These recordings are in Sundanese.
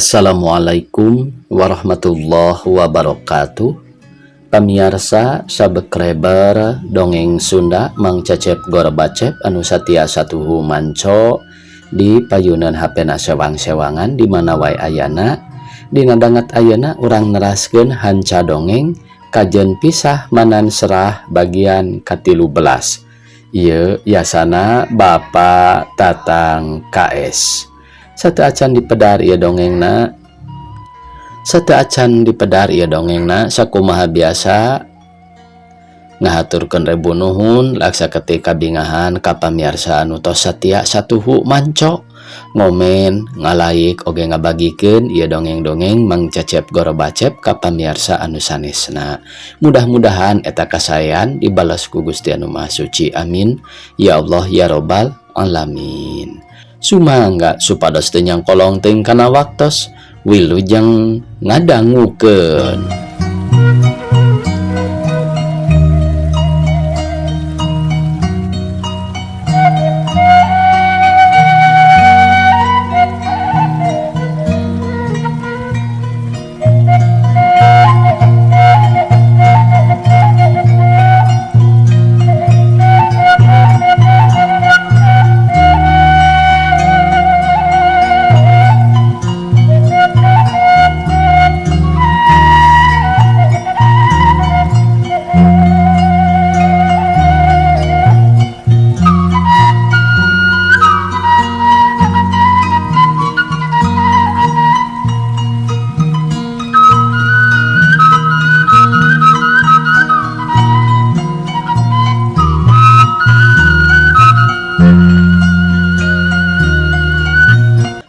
Assalamualaikum warahmatullahi wabarakatuh. Pamiarsa subscriber Dongeng Sunda Mang Cecep Gorbacep anu satia satuhu manco di payunan HP na sewang-sewangan di mana wae ayana. Dina danget ayeuna urang neraskeun hanca dongeng Kajen Pisah Manan Serah bagian ka-13. Ieu yasana Bapak Tatang KS. Sateuacan dipedar ieu dongengna, sateuacan dipedar ieu dongengna, sakumaha biasa ngahaturkeun rebu nuhun laksa ketika bingahan ka pamiarsa anu tos satia satuhu manco, ngomen, ngalaik, oge ngabagikeun ieu dongeng-dongeng Mang Cecep Gorobacep ka pamiarsa anu sanesna. Mudah-mudahan eta kasaean dibalas ku Gusti Anu Maha Suci. Amin ya Allah ya Robbal alamin. Sumangga supados teu nyangkolong teuing kana waktos. Wilujeng ngadangukeun.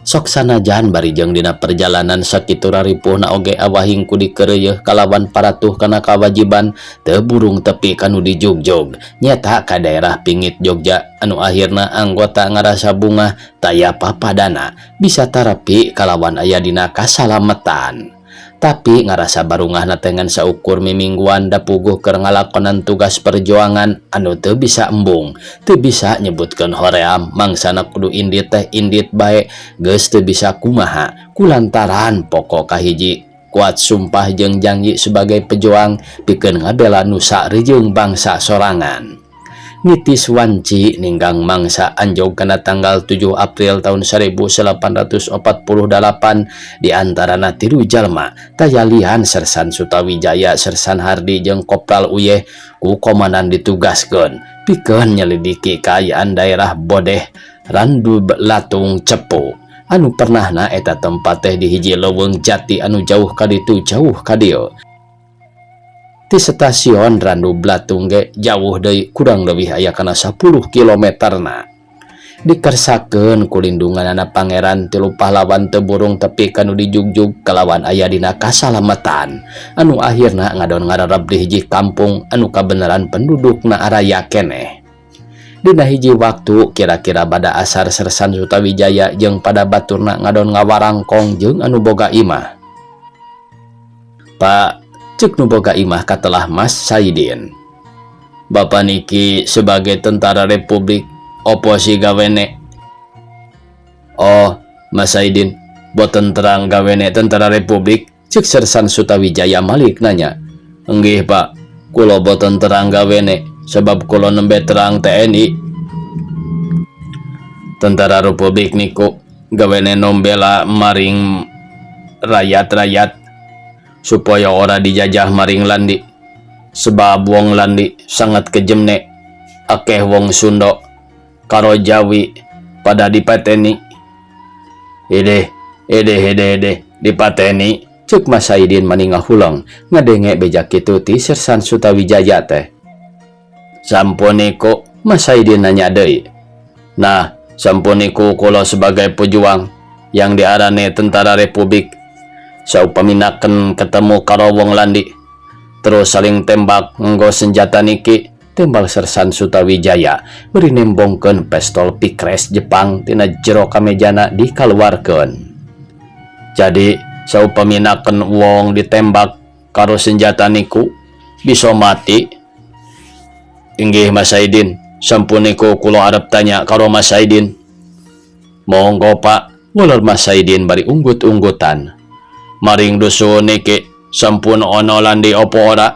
Sok sanajan bari jeung dina perjalanan sakitu raripuhna oge awahing ku dikeureuyeih kalawan paratuh kana kawajiban, teu burung tepi kanu dijugjug nyata ka daerah pingit Jogja anu akhirna anggota ngarasa bungah taya papadana bisa tarapi kalawan aya dina kasalametan. Tapi ngarasa barungah natengan saukur mimingguan da puguh keur ngalakonan tugas perjuangan anu teu bisa embung, teu bisa nyebutkeun hoream mangsana kudu indit teh indit bae, geus teu bisa kumaha kulantaran pokok kahiji kuat sumpah jeung janji sebagai pejuang pikeun ngabela nusa rejeung bangsa sorangan. Nitis wanci ninggang mangsa anjog kana tanggal 7 April tahun 1848 di antarana tilu jalma tayalian Sersan Sutawijaya, Sersan Hardi jeung Kopral Uyeh ku komandan ditugaskeun pikeun nyelidiki kaayaan daerah Bodeh Randu Latung Cepu anu pernahna eta tempat teh di hiji leuweung jati anu jauh kaditu jauh kadieu. Ti stasiun Randu Blatung ge jauh deui, kurang leuwih aya kana 10 kilometerna. Dikersakeun ku lindunganana pangeran, tilu pahlawan teu burung tepi kanu dijugjug kalawan aya dina kasalamatan anu akhirna ngadon ngarareb di hiji kampung anu kabeneran pendudukna araya keneh. Dina hiji waktu kira-kira bada asar, Sersan Sutawijaya jeung pada baturna ngadon ngawarangkong jeung anu boga imah. "Pak," cek nu boga imah katelah Mas Saidin. "Bapak niki sebagai tentara Republik opo sih gawene?" "Oh, Mas Saidin, boten terang gawene tentara Republik," cek Sersan Sutawijaya malik nanya. "Enggih, Pak, kulo boten terang gawene sebab kulo nembe terang TNI." "Tentara Republik niku gawene nombela maring rakyat-rakyat supaya ora dijajah maring Landi, sebab wong Landi sangat kejemne, akeh wong Sunda karo Jawi pada dipateni." "Ede ede ede ede, dipateni," cek Mas Saidin mani ngahuleng ngadenge beja kitu ti Sersan Sutawijaya teh. "Sampun niku?" Mas Saidin nanya deui. "Nah, sampun niku kula sebagai pejuang yang diarani tentara Republik, saupaminaken ketemu karo wong Landi terus saling tembak nganggo senjata niki," tembal Sersan Sutawijaya beri nembongkeun pistol Vickers Jepang tina jero kamejana dikaluarkeun. "Jadi saupaminaken wong ditembak karo senjata niku bisa mati?" "Inggih, Mas Saidin. Sampun niku kula arep tanya karo Mas Saidin." "Monggo, Pak." Waler Mas Saidin bari unggut-unggutan. Maring dusun niki sampun ana landi apa ora?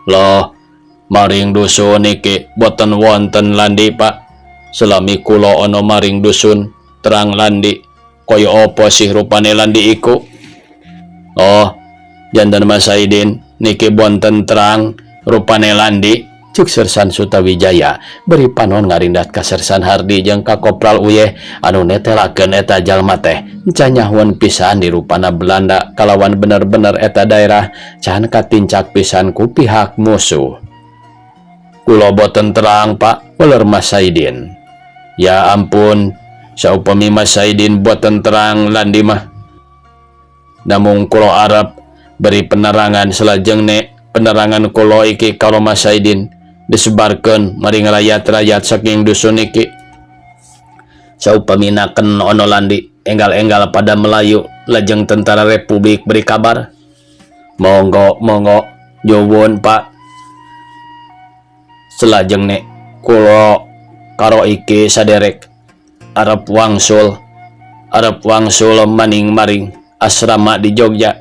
Loh, maring dusun niki boten wonten landi, Pak. Selami kula ana maring dusun terang landi. Kaya apa sih rupane landi iku? Oh, janten Mas Saidin niki bonten terang rupane landi. Cuk Sersan Sutawijaya beri panon ngarindat ka Sersan Hardi jeung ka Kopral Uyeh anu netelakeun eta jalma teh can nyahoeun pisan di rupana Belanda kalawan bener-bener eta daerah can katincak pisan ku pihak musuh. Kula boten terang, Pak, uler Mas Saidin. Ya ampun, saupami Mas Saidin boten terang landi mah. Namung kula arep beri penerangan selajengne penerangan kula iki karo Mas Saidin disebarkeun maring rakyat-rakyat saking dusun iki. Saupami naken ono landi enggal-enggal pada melayu lajeng tentara Republik beri kabar. Monggo, monggo, nyuwun, Pak. Selajengne kula karo iki saderek arep wangsul maning maring asrama di Jogja.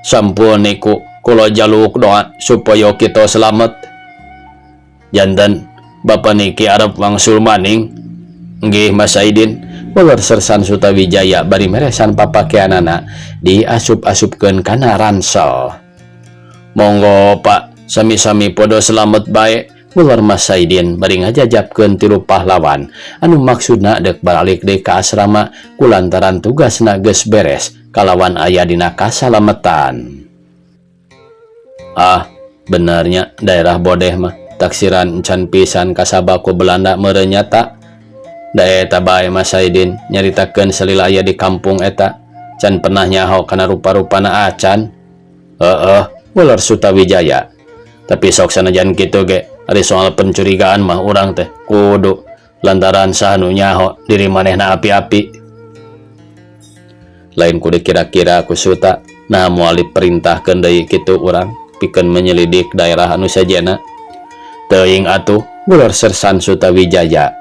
Sampun niku kula jaluk doa supaya kita selamat. Janten Bapak niki arep wangsul maning? Nggih, Mas Saidin, uler Sersan Sutawijaya bari meresan papakeanana diasup-asupkeun kana ransel. Monggo, Pak, sami-sami podo selamat bae, uler Mas Saidin bari ngajajapkeun tilu pahlawan anu maksudna dek balik deui ka asrama kulantaran tugasna geus beres kalawan aya dina kasalametan. Ah, benernya daerah Bodeh mah taksiran can pisan kasaba ku Belanda meureun nyata. Da eta bae Mas Saidin nyaritakeun salila aya di kampung eta can pernah nyaho kana rupa-rupana acan. Heeh, uler Sutawijaya. Tapi sok sanajan kitu ge, ari soal pencurigaan mah urang teh kudu lantaran saha nu nyaho diri manehna api-api. Lain kudu kira-kira ku Suta, nah moal diperintahkeun deui kitu urang pikeun menyelidik daerah anu sejenna. Teuing atuh, uler Sersan Sutawijaya.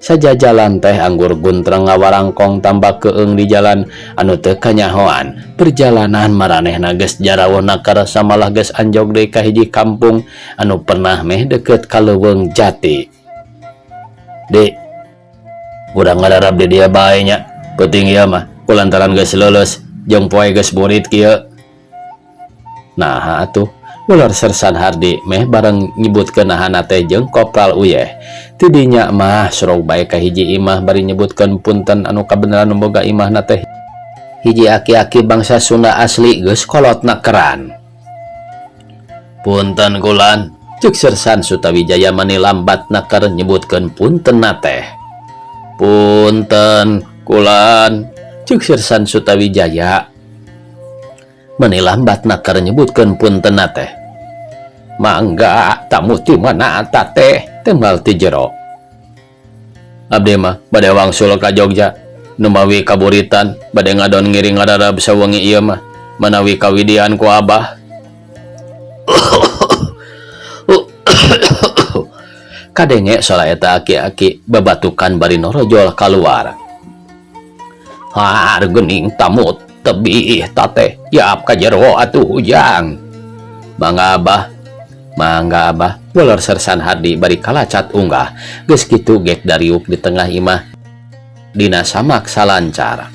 Sajajalan teh anggur guntreng ngawarangkong tambah keung di jalan anu teu kanyahoan. Perjalanan maranehna geus jarawuh nakar samalah geus anjog deui ka hiji kampung anu pernah meh deket ka leuweung jati. Dik, urang ngadarap di dieu bae nya. Peuting ieu mah kulantaran geus leuleus jeung poe geus burit kieu. Nah atuh, uler Sersan Hardi meh bareng nyebutkeun nahana teh jeung Kopral Uyeh. Tidinya mah sorog bae ka hiji imah bari nyebutkeun punten anu kabeneran nu boga imahna teh hiji aki-aki bangsa Sunda asli geus kolotna keran. Punten kulan, cek Sersan Sutawijaya mani lambat naker nyebutkeun punten teh. Punten kulan, cek Sersan Sutawijaya mani lambat naker nyebutkeun punten teh. Mangga, tamu ti mana teh? Tembal ti jero. Abdi mah bade wangsul ka Jogja. Numawi kaburitan bade ngadon ngiring ngadarab sawengi ieu mah manawi kawidian ku Abah. Kadenge sora eta aki-aki babatukan bari norojol kaluar. Har geuning tamu tebih tateh yap ka jero atuh Ujang. Mangga Abah, mangga Abah, uler Sersan Hardi bari kalacat unggah. Geus kitu gek dariuk di tengah imah dina samak salancar.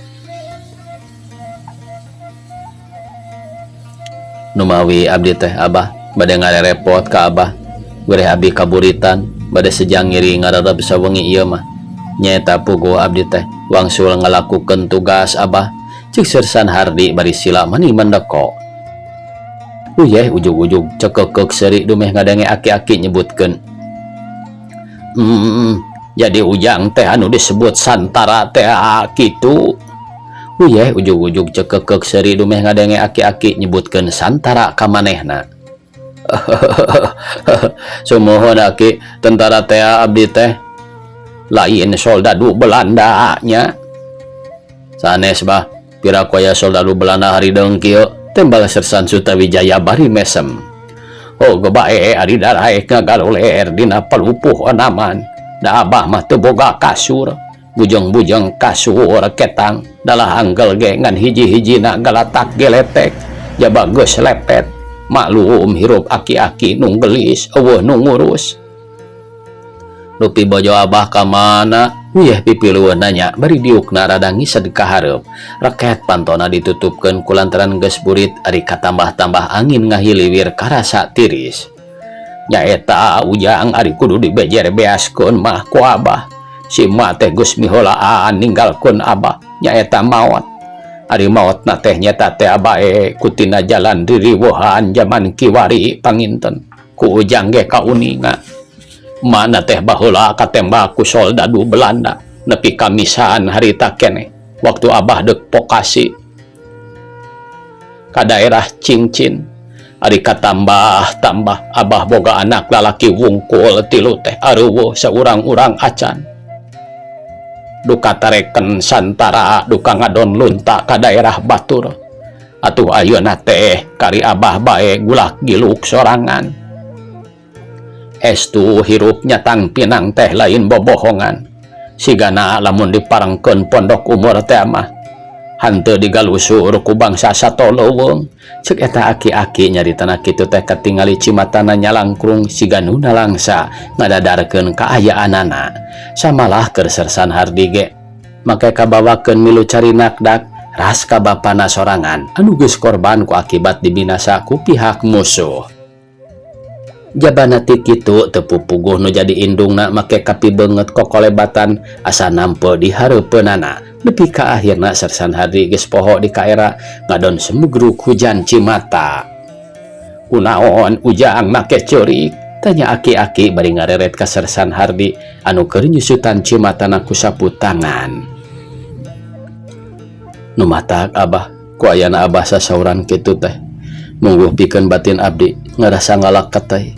Numawi abdi teh Abah bade ngarerepot ka Abah, wereh abdi kaburitan bade sejang ngiring ngararab sawengi ieu mah. Nyaeta puguh abdi teh wangsul ngalakukeun tugas Abah, cek Sersan Hardi bari sila mani mendeko. Uyeh ujug-ujug cekekek seuri dumeh ngadenge aki-aki nyebutkeun. Jadi Ujang teh anu disebut Santara teh kitu. Uyeh ujug-ujug cekekek seuri dumeh ngadenge aki-aki nyebutkeun Santara ka manehna. Sumuhun aki, tentara teh abdi teh lain soldadu Belanda nya. Sanes bah, pira koya soldadu Belanda harideung kieu, tembal Sersan Sutawijaya bari mesem. Oh gebae ari daraek ngagaroler dina palupuh onaman. Da Abah mah teu boga kasur. Bujeng-bujeng kasur ketang dalah anggel ge ngan hiji-hijina galatak geletek jaba geus lepet. Maklum hirup aki-aki nu gelis eueuh nu ngurus. Dupi bojo abah ka mana? Uyah pipilueun nanya bari diukna rada ngised ka hareup. Reket pantona ditutupkeun kulantaran geus burit ari katambah-tambah angin ngahiliwir karasa tiris. Nyaeta Ujang ari kudu dibejer beaskeun mah ku abah. Si ma teh geus miheulaan ninggalkeun abah nyaeta maot. Ari maotna teh nyeta teh abae kutina jalan diriweuhan jaman kiwari panginten. Ku Ujang ge kauninga. Mana teh baheula katembak ku soldadu Belanda nepi kamisan harita keneh waktu abah deuk pokasi ka daerah Cingcin. Ari katambah-tambah abah boga anak lalaki wungkul tilu teh areuweuh saurang-urang acan. Duka tareken santara duka ngadon lunta ka daerah batur. Atuh ayeuna teh kari abah bae gulak giluk sorangan. Estu hirup nyatang pinang teh lain bobohongan. Sigana lamun diparengkeun pondok umur teh mah hanteu digalusur ku bangsa sato leuweung. Ceuk eta aki-aki nyaritana kitu teh katingali cimatana nyalangkrung siga nu nalangsa ngadadarkeun kaayaanana. Samalah keur Sersan Hardi ge make kabawakeun milu carinakdak ras ka bapana sorangan anu geus korban ku akibat dibinasa ku pihak musuh. Jabana ti kitu teu pupuguh nu jadi indungna make kapibeungeut kokolebatan asa nampe di hareupeunana. Nepi ka akhirna Sersan Hardi geus poho di kaera ngadon semugruk hujan cimata. Kunaon Ujang make ceurik? Tanya aki-aki bari ngareret ka Sersan Hardi anu keur nyusutan cimatana ku sapu tangan. Nu matak abah ku ayana abah sasauran kitu teh. Mungguh pikeun batin abdi ngarasa ngalak teh.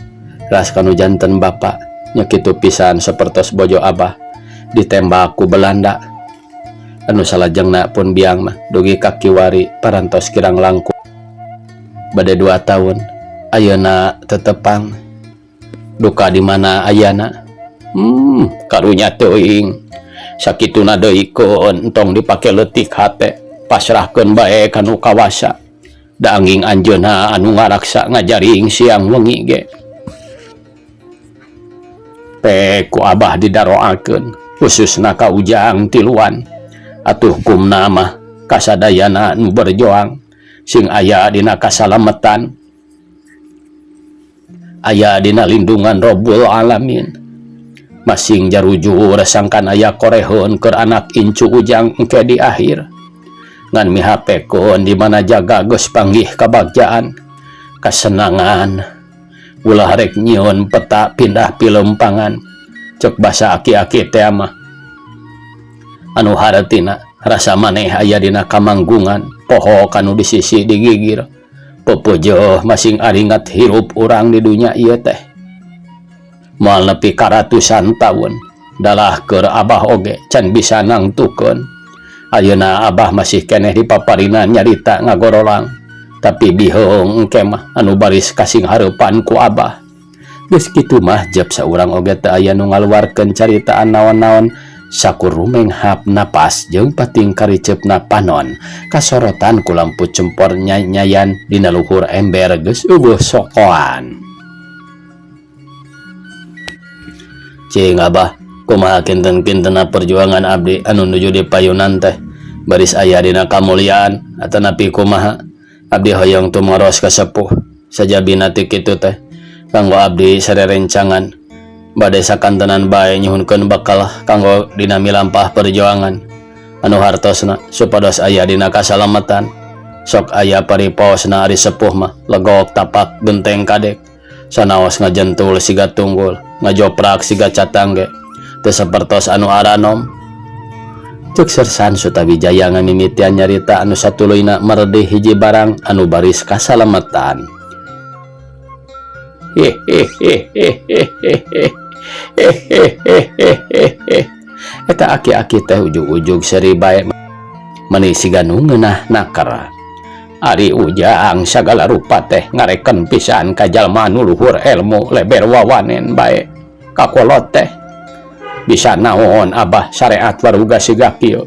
Ras kanu janten bapa nya kitu pisan sapertos bojo abah ditembak ku Belanda. Anu salajengna pun biang mah dugi ka kiwari parantos kirang langkung bade 2 tahun ayeuna tetepang duka di mana ayana. Karunya teuing sakituna deui keun entong dipake leutik hate pasrahkeun bae kanu kawasa. Danging anjeunna anu ngaraksa ngajaring siang wengi ge. Pe ku abah didaroakeun khususna ka Ujang tiluan. Atuh kumna mah kasadayana nu berjuang sing aya dina kasalametan, aya dina lindungan Rabbul Alamin. Masing jarujur sangkan aya koreheun keur anak incu Ujang engke di akhir. Ngan mihapekeun di mana jaga geus panggih kabagjaan kasenangan ulah rek nyieun peta pindah pilempangan cek basa aki-aki teh mah. Anu hartina rasa maneh aya dina kamanggungan poho kanu di sisi digigir pepeujeuh masing aringat hirup urang di dunya ieu teh moal nepi ka ratusan taun dalah keur abah oge can bisa nangtukeun. Ayeuna abah masih keneh di paparina nyarita ngagorolang tapi biheung engke mah anu baris kasing hareupan ku abah. Geus kitu mah jep saurang oge teu aya nu ngaluarkeun caritaan naon-naon sakur rumenghap napas jeung pating kariceupna panon kasorotan ku lampu cempor nyayan dina luhur ember geus eueuh sokoan. Cing abah kumaha kinten-kintena perjuangan abdi anu nuju di payunan teh baris aya dina kamuliaan atanapi kumaha abdi hoyong tumaros ka sepuh sajabina ti kitu teh kanggo abdi sarerencangan bade sakantenan bae nyuhunkeun bekal kanggo dina milampah perjuangan anu hartosna supados aya dina kasalamatan. Sok aya paripaosna ari sepuh mah legok tapak genteng kadek sanaos ngajentul siga tunggul ngajoprak siga catangge teu sapertos anu aranom. Cek Sersan Sutawijaya ngamimitian nyarita anu satuluyna meredih hiji barang anu baris kasalamatan. Eta aki-aki teh ujug-ujug seuri bae meni siga nu ngeunah nakar. Ari Ujang sagala rupa teh ngareken pisan ka jalma nu luhur ilmu leber wawanen bae kakolot teh. Bisa naon Abah sareat waruga siga kieu.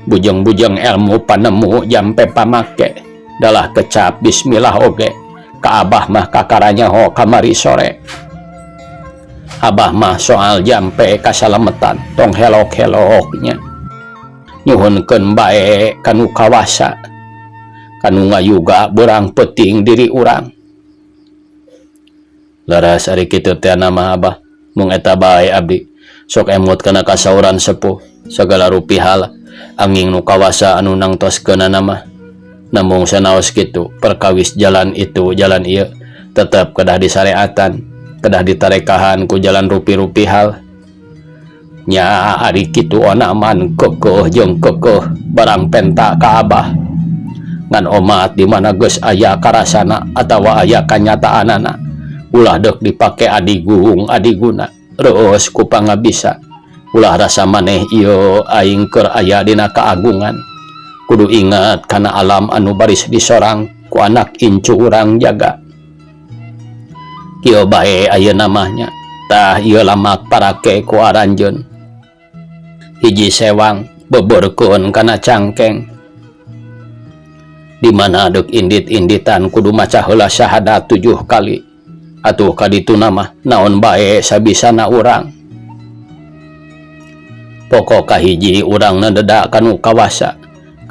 Bujeng-bujeng elmu panemu jampe pamake dalah kecap bismillah oge ka Abah mah kakara nyaho kamari sore. Abah mah soal jampe kasalametan tong helok-heloknya. Nyuhunkeun bae kanu kawasa kanu ngayuga beurang peuting diri urang. Leres ari kitu teh mah Abah, mung eta bae abdi sok emut kana kasauran sepuh sagala rupi hal anging nu kawasa anu nangtoskeunana mah. Namung sanaos kitu perkawis jalan itu jalan ieu tetep kedah disareatan, kedah ditarekahan ku jalan rupi-rupi hal. Nya ari kitu onaman kekeuh jeung kekeuh barang penta ka Abah. Ngan omat di mana geus aya karasana atawa aya kanyataanana ulah deuk dipake adigung adiguna reueus ku pangabisa. Ulah rasa maneh ieu aing keur aya dina kaagungan. Kudu ingat kana alam anu baris disorang ku anak incu urang jaga. Kieu bae ayeuna mah nya. Tah ieu lamak parake ku aranjeun. Hiji sewang beberkeun kana cangkeng. Di mana deuk indit-inditan kudu maca heula syahadat 7 kali. Atuh kadituna mah naon bae sabisana urang. Pokok kahiji urang nededak kanu kawasa.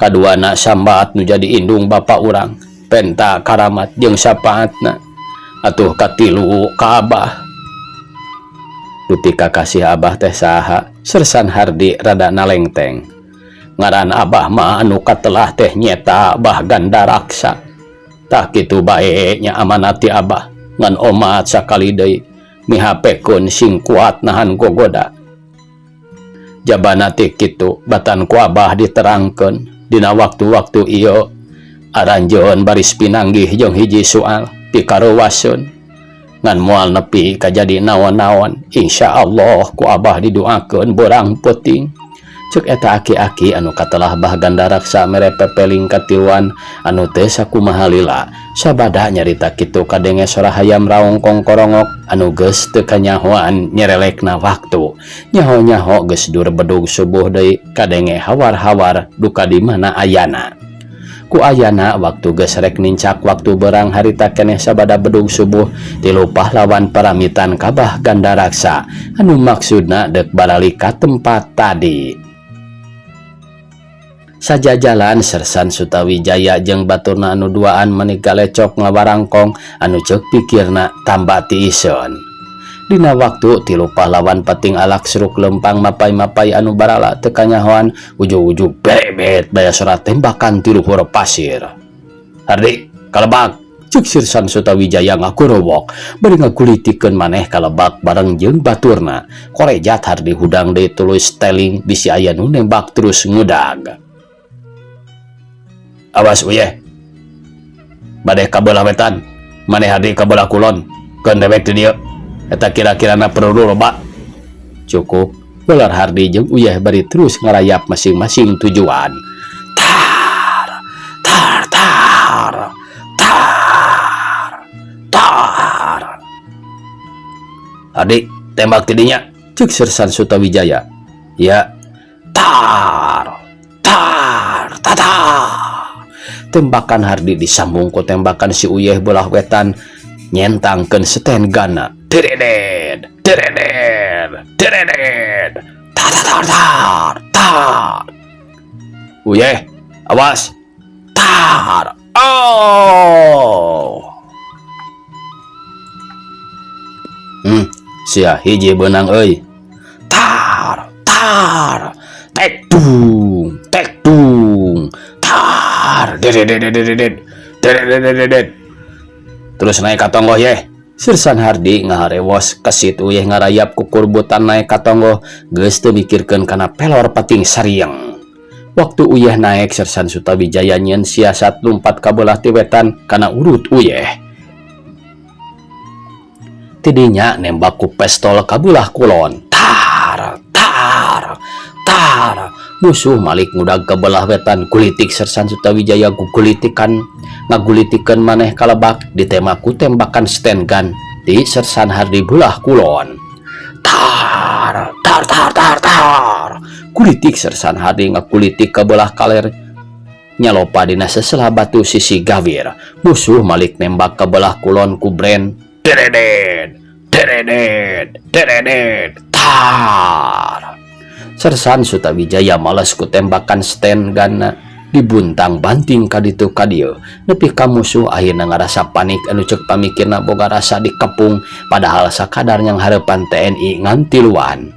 Kaduana sambat nu jadi indung bapa urang, penta karamat jeung syafaatna. Atuh katilu ka Abah. Dupi kakasih Abah teh saha? Sersan Hardi rada nalengteng. Ngaran Abah mah anu katelah teh nyeta Abah Gandaraksa. Tah kitu bae nya amanati Abah ngan omat sakali deui mihapekeun sing kuat nahan gogoda. Jabana teh kitu batan ku Abah diterangkeun dina waktu-waktu ieu aranjeun baris pinanggih jeung hiji soal pikarewaseun ngan moal nepi kajadi naon-naon. Insyaallah ku Abah didoakeun beurang peuting. Ceuk eta aki-aki anu katelah Bah Gandaraksa mere pepeling katiluan anu teu sakumaha lila. Sabada nyarita kitu kadenge sora hayam raong kongkorongok anu geus teu kanyahoan nyerelekna waktu. Nyaho-nyaho geus dur bedug subuh deui kadenge hawar-hawar duka di mana ayana. Ku ayana waktu geus rek nincak waktu berang harita keneh sabada bedug subuh tilu pahlawan paramitan ka Bah Gandaraksa anu maksudna deuk baralik ka tempat tadi. Sajajalan Sersan Sutawijaya jeung baturna anu duaan menika lecok ngawarangkong anu ceuk pikirna tambah tiiseun. Dina waktu tilu pahlawan pating alak seruk lempang mapai-mapai anu barala teu kanyahoan ujug-ujug bebet baya sora tembakan ti luhur pasir. Hardi kalebak ceuk Sersan Sutawijaya ngakurowok bari ngagulitikeun maneh kalebak bareng jeung baturna. Korejat Hardi hudang deui tuluy steling bisi aya nu nembak terus ngudag. Awas uyeh. Badeh kabelah wetan, maneh Hardi kabelah kulon, keun dewek di dieu. Eta kira-kirana perlu loba. Cukup, ular Hardi jeung uyeh bari terus ngarayap masing-masing tujuan. Tar, tar, tar, tar, tar. Hardi, tembak tidinya, ceuk Sersan Sutawijaya. Ya, tar, tar, tatar. Tembakan Hardi disambung ku tembakan si Uyeh belah wetan nyentangkeun sten gana. Deredet, deredet, deredet. Tar, tar, tar, tar. Uyeh, awas. Tar. Oh. Sia hiji beunang euy. Tar, tar. Tek dung, tek dung. Tar, deredet, deredet. Terus naik ka tonggoh yeh. Sersan Hardi ngaharewos kesit uyeh ngarayap kukurbutan naik ka tonggoh geus teu mikirkeun kana pelor pating sariang. Waktu uyeh naik Sersan Sutawijaya nyieun siasat lumpat ka beulah ti wetan kana urut uyeh. Tidinya nembak ku pestol ka beulah kulon. Tar, tar, tar. Musuh malik ngudag ke belah wetan kulitik Sersan Sutawijaya gugulitikan ngagulitikeun maneh kalebak ditemaku tembakan sten gun di Sersan Hardi belah kulon. Tar. Tar tar tar tar. Kulitik Sersan Hardi ngakulitik ka belah kaler nyalopa dina sesela batu sisi gawir. Musuh malik nembak ke belah kulon ku Bren. Deredet, deredet, deredet, tar. Sersan Sutawijaya males ku tembakan sten gunna, dibuntang banting ka ditu ka dieu nepi ka musuh akhirna ngarasa panik anu cek pamikirna boga rasa dikepung, padahal sakadar nyanghareupan TNI ngan tiluan.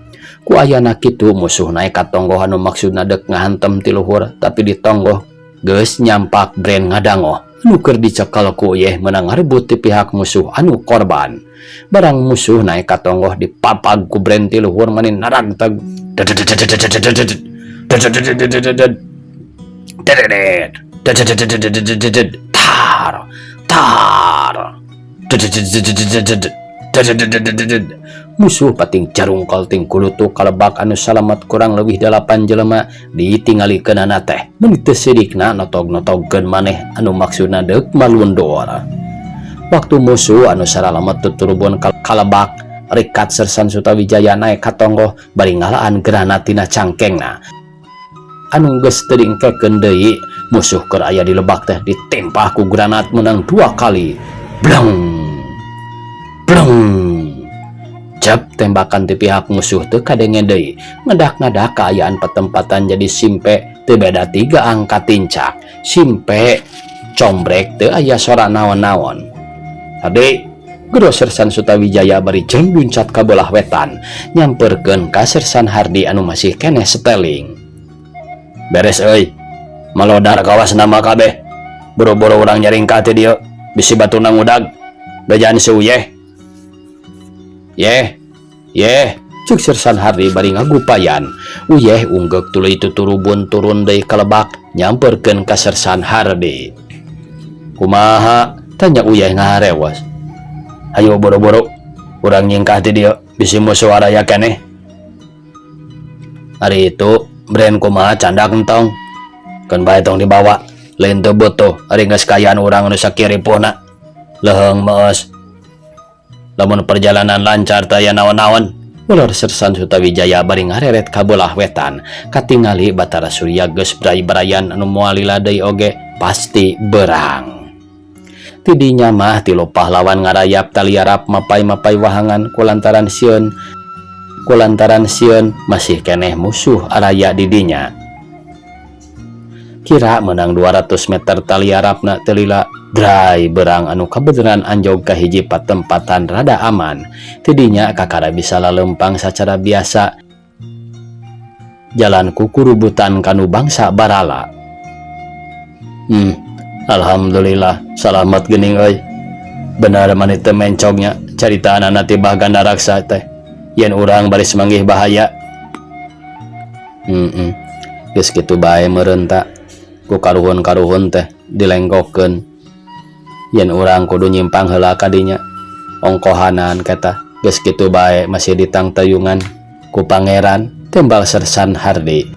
Ku ayana kitu musuh naik ka tonggoh anu maksudna dek ngahantem ti luhur, tapi di tonggoh geus nyampak Bren ngadangoh anu keur dicekel ku Uyeh meunang ngarebut ti pihak musuh anu korban. Barang musuh naik ka tonggoh dipapag ku Bren ti luhur mani naragteg. Tar tar. Musuh pating carungkol ting kulutu kalebak anu salamet kurang leuwih 8 jelema ditingalikeunana teh meuni teu sidikna notog-notogkeun maneh anu maksudna deuk malundor. Waktu musuh anu saralamet tuturubun kalebak rikat Sersan Sutawijaya naek ka tonggoh bari ngalaan granat tina cangkengna anu geus teu diengkekeun deui. Musuh keur aya di lebak teh ditempah ku granat menang 2 kali. Bleng bleng. Jep tembakan ti pihak musuh teu kadenge deui. Ngadak-ngadak kaayaan petempatan jadi simpe teu beda 3 angka tincak. Simpe combrek teu aya sora naon-naon. Ade gero Sersan Sutawijaya bari jeung luncat ka belah wetan nyamperkeun ka Sersan Hardi anu masih keneh seteling. Beres euy. Malodar kawas nama kabeh. Boro-boro urang nyaringka teh dieu bisi batuna ngudag. Bejaan seuyeh. Yeh, yeh, cuk Sersan Hardi bari ngagupayan. Uyeh unggeuk tuluy tuturubun turun deui ka lebak nyamperkeun ka Sersan Hardi. Kumaha? Tanya Uyeh ngaharewas. Hayo boro-boro, urang nyingkah ti dieu bisi musuh araya keneh. Ari itu Bren kumaha candak entong? Keun bae tong dibawa, lain teu butuh ari geus kayaan urang nu sakiripuhna. Leuheung meus. Lamun perjalanan lancar teh aya naon-naon. Ular Sersan Sutawijaya bari ngareret ka belah wetan katingali Batara Surya geus bray-brayan anu moal lila deui oge pasti berang. Tidinya mah tilu pahlawan ngarayap taliarap mapai-mapai wahangan kulantaran sieun. Kulantaran sieun masih keneh musuh araya di dinya. Kira menang 200 meter taliarapna teu lila drai berang anu kabeneran anjog ka hiji patempatan rada aman. Tidinya kakara bisa lalempang sacara biasa jalan kukurubutan kanu bangsa barala. Alhamdulillah salamet geuning euy. Bener maneh teu mencongnya caritaanana ti Bah Gandaraksa teh. Yen urang baris manggih bahaya. Geus kitu bae meureun ta. Ku karuhun-karuhun teh dilenggokeun. Yen urang kudu nyimpang heula ka dinya. Ongkohanan kata geus kitu bae masih ditangtayungan ku pangeran tembal Sersan Hardi.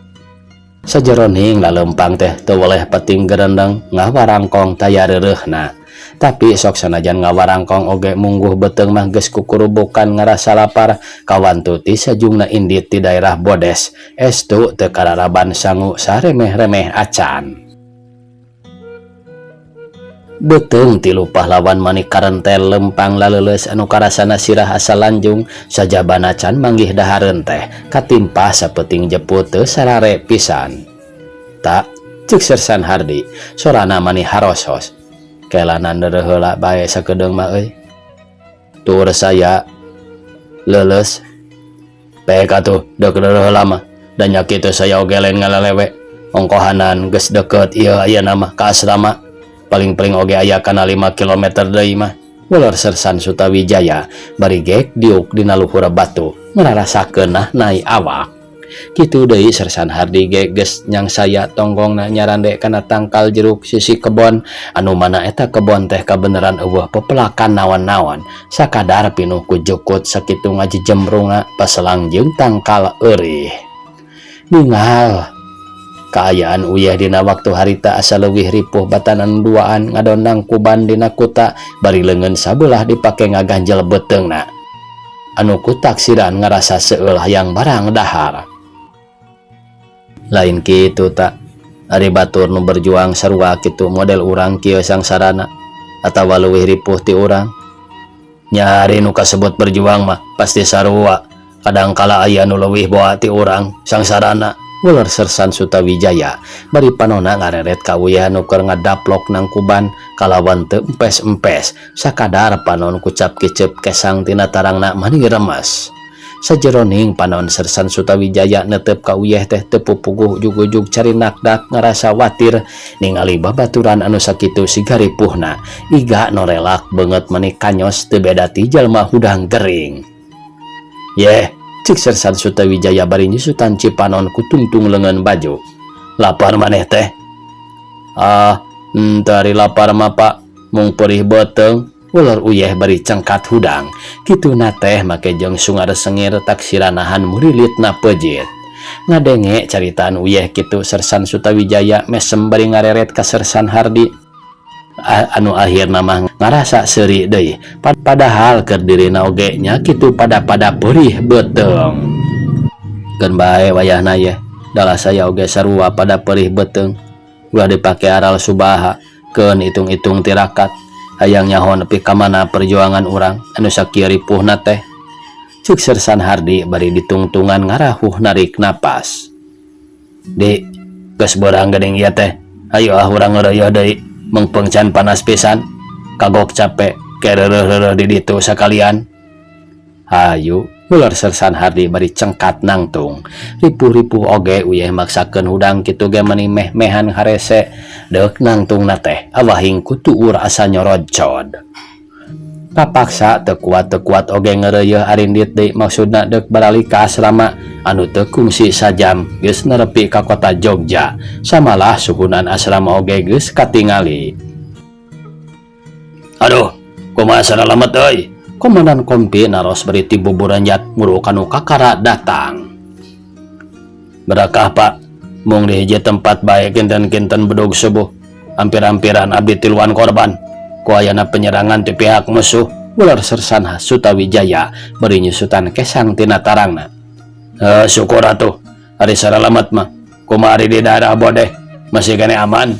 Sajeroning lalempang teh teu weleh peting gerendeng ngawarangkong taya reureuhna. Tapi sok sanajan ngawarangkong oge mungguh beuteung mah geus kukurubukan ngarasa lapar kawantu ti sajungna indit di daerah Bodes. Estu teu kararaban sangu saremeh-remeh acan. Beuteung tilu pahlawan manik karentel lempang laleuleus anu karasana sirah asa lanjung sajabana can manggih dahareun teh katimpah sapeuting jeput teu sarare pisan. Tak cek Sersan Hardi sorana mani harosos. Kelanan deureuh heula bae sakedeung mah euy. Tur saya leuleus. Pek atuh deuk deureuh heula mah da nya kitu saya oge lain ngalelewe. Ongkohanan geus deukeut ieu ayeuna mah ka asrama. Paling-paling oge aya kana 5 kilometer deui mah. Welor Sersan Sutawijaya bari gek diuk dina luhur batu ngararasakeun nahnai awak. Kitu deui Sersan Hardi ge geus nyangsaya tonggongna nyarande kana tangkal jeruk sisi kebon anu mana eta kebon teh kabeneran eueuh pepelakan naon-naon sakadar pinuh ku jukut sakitu ngajejemrungna paselang jeung tangkal eurih. Ningal kaayaan Uyeh dina waktu harita asa leuwih ripuh batanan duaan ngadondang kuban dina kuta bari leungeun sabelah dipake ngaganjel beuteungna. Anu ku taksiran ngarasa seueul hayang barang dahar. Lain kitu ta, ari batur nu berjuang sarua kitu model urang kieu sangsarana atawa leuwih ripuh ti urang. Nya ari nu kasebut berjuang mah pasti sarua, kadangkala aya nu leuwih boa ti urang sangsarana, uler Sersan Sutawijaya bari panonna ngareret ka uyah nu keur ngadaplok nangkuban kalawan teu empes-empes sakadar panon kucap kicep kesang tina tarangna mani remes. Sajeroning panon Sersan Sutawijaya netep ka uyeh teh teu pupuguh ujug-ujug carinak-dak ngarasa watir ningali babaturan anu sakitu siga ripuhna iga norelak beungeut mani kanyos teu beda ti jalma hudang gering. Yeh, cik Sersan Sutawijaya bari nyusutan cipanon ku tungtung leungeun baju. Lapar maneh teh? Ah, henteu ari lapar mah Pak, mung perih beuteung. Uler uyeh bari cengkat hudang. Kituna teh make jeung sungar sengir taksiran nahan murilitna pejit. Ngadenge caritaan uyeh kitu Sersan Sutawijaya mesem bari ngareret ka Sersan Hardi. Anu akhirna mah ngarasa seuri deui. Padahal keur dirina oge nya kitu pada-pada perih beuteung. Keun bae wayahna yeh, dalah saya oge sarua pada perih beuteung. Ulah dipake aral subaha, keun hitung-hitung tirakat. Hayang nyaho nepi ka mana perjuangan urang anu sakieu ripuhna teh. Cek Sersan Hardi bari ditungtungan ngarahuh narik napas. Di, geus beurang geuning ieu teh. Hayu ah urang ngeureuyeuh deui, meungpeung can panas pisan. Kagok cape, ke reureuh-reureuh di ditu sakalian. Hayu, uler Sersan Hardi bari cengkat nangtung. Ripuh-ripuh oge uyeh maksakeun hudang kitu ge mani meh-mehan harese. Deuk nangtungna teh awahing ku tuur asa nyorodcod. Kapaksa teu kuat-teu kuat oge ngeureuyeuh arindit deui maksudna deuk baralik ka asrama anu teu kungsi sajam geus nerepi ka kota Jogja. Samalah suhunan asrama oge geus katingali. Aduh, kumaha saralamet euy? Komandan kompi naros bari ti buburanjat muru kanu kakara datang. Berakah Pak, mung di hiji tempat bae kinten-kinten bedug subuh. Hampir-hampiran abdi tiluan korban. Ku ayana penyerangan ti pihak musuh, ular Sersan Sutawijaya bari nyusutan kesang tina tarangna. Syukur atuh, ari saralamet mah. Kumaha ari di daerah Bodeh masih kene aman?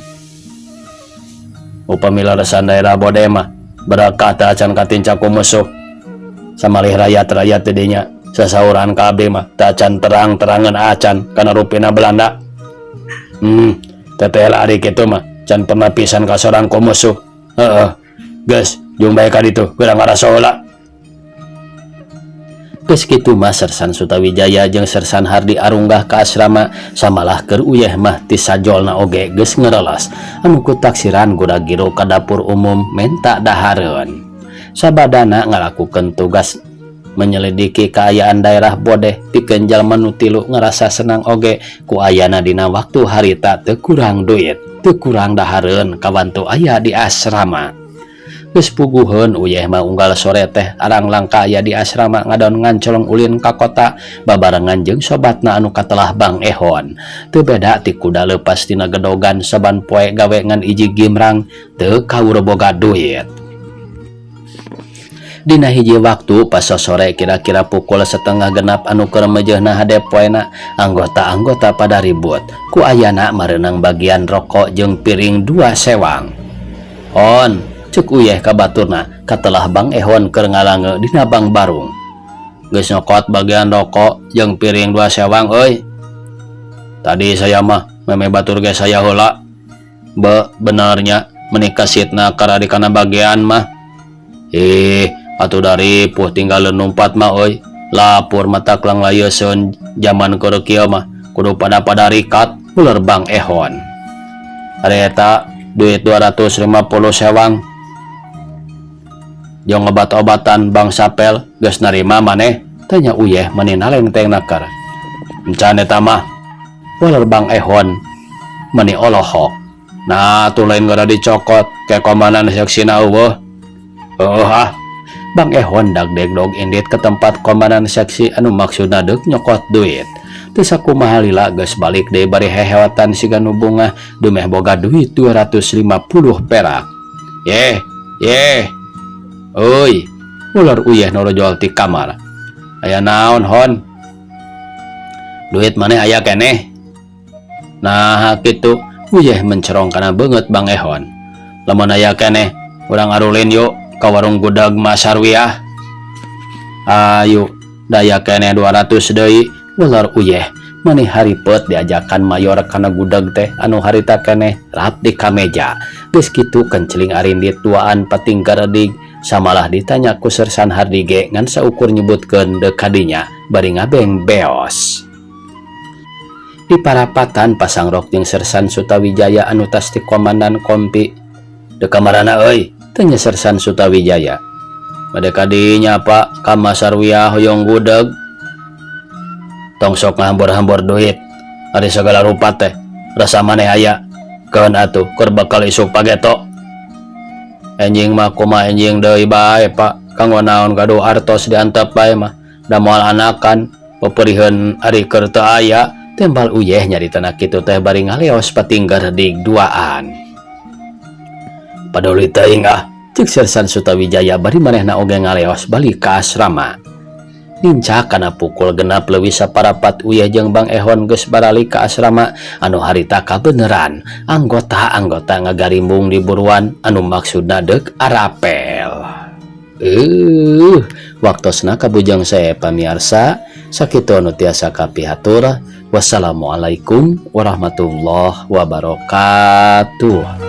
Upami leresan daerah Bodeh mah berakah teh acan katinca ku musuh. Samalih rakyat-rakyat di dinya sasauran ka abdi mah teh acan terang-terangan acan kana rupina Belanda. Teteh lah ari kitu mah can pernah pisan kasorang ku musuh. Heeh. Geus, jung bae ka ditu, geura ngaraso heula. Geus kitu mah Sersan Sutawijaya jeung Sersan Hardi arunggah ka asrama samalah keur uyeh mah ti sajolna oge geus ngerelas anu ku taksiran gura-giru ka dapur umum menta dahareun. Sabadana ngalakukeun tugas menyelidiki kaayaan daerah Bodeh pikeun jalma nu tilu ngarasa senang oge ku ayana dina waktu harita teu kurang duit, teu kurang dahareun kawantu aya di asrama. Geus puguheun uyeh mah unggal sore teh arang langka aya di asrama ngadon ngancolong ulin ka kota babarengan jeung sobatna anu katelah Bang Ehon. Teu beda ti kuda leupas tina gedogan saban poe gawe ngan iji gimrang teu kaur boga duit. Dina hiji waktu pas sore kira-kira pukul setengah genap anu keur meujeuhna hade poena anggota-anggota pada ribut ku ayana mareunang bagian rokok jeung piring 2 sewang. On, cek uyeh ka baturna katelah Bang Ehon keur ngalange dina bang barung. Geus nyokot bagian rokok jeung piring 2 sewang euy. Tadi saya mah meme batur ge saya heula. Be, benarnya menikah sitna kara di kana bagian mah. Atuh dari puh tinggal numpat mah euy. Lapur mata klang layeun zaman keur kieu mah kudu pada-pada rikat uler Bang Ehon. Ari eta duit 250 sewang. Jeung obat-obatan Bang Sapel geus narima maneh? Tanya uyeh meni nalengteng nakar. Encan eta mah. Uler Bang Ehon meni olohok. Nah, tuh lain gara dicokot ke komandan seksina eueuh. Heueuh ah. Bang Ehon dagdegdog indit ke tempat komandan seksi anu maksudna deuk nyokot duit. Teu sakumaha lila geus balik deui bari hehewatan siga nu bungah dumeh boga duit 250 perak. Yeh, yeh. Euy, ular uyeh norojol ti kamar. Aya naon Hon? Duit maneh aya keneh? Naha kitu? Uyeh mencerong kana beungeut Bang Ehon. Lamun aya keneh, urang arulin yuk ka warung gudeg Mas Sarwiah. Ayo, da aya keneh 200 deui, welor Uyeh. Mani haripet diajakan mayor kana gudeg teh anu harita keneh rap di kameja. Geus kitu kenceling arindit duaan pating garedig samalah ditanya ku Sersan Hardi ge ngan saukur nyebutkeun deuk kadinya bari ngabeng beos. Di parapatan pasang rok jeung Sersan Sutawijaya anu tas ti komandan kompi. Dek kamarana euy? Tanya Sersan Sutawijaya. Bade kadinya Pak, ka Mas Sarwiah hoyong gudeg. Tong sok ngahambur-hambur duit. Ari sagala rupa teh rasa maneh aya. Keun atuh keur bakal isuk pageto. Enjing mah kumaha enjing deui bae Pak. Kanggo naon gaduh artos diantep bae mah. Da moal anakan peperiheun ari keur teu aya. Tembal Uyeh nyaritana kitu teh bari ngaleos pating garedig duaan. Paduli teuing ah, cek Sersan Sutawijaya bari manehna oge ngaleos balik ka asrama. Nincak kana pukul 6.15 Uyeh jeung Bang Ehon geus baralik ka asrama anu harita kabeneran anggota-anggota ngagarimbung di buruan anu maksudna deuk arapel. Waktosna kabujang saya pamiarsa sakitu anu tiasa kapihatur. Wassalamualaikum warahmatullahi wabarakatuh.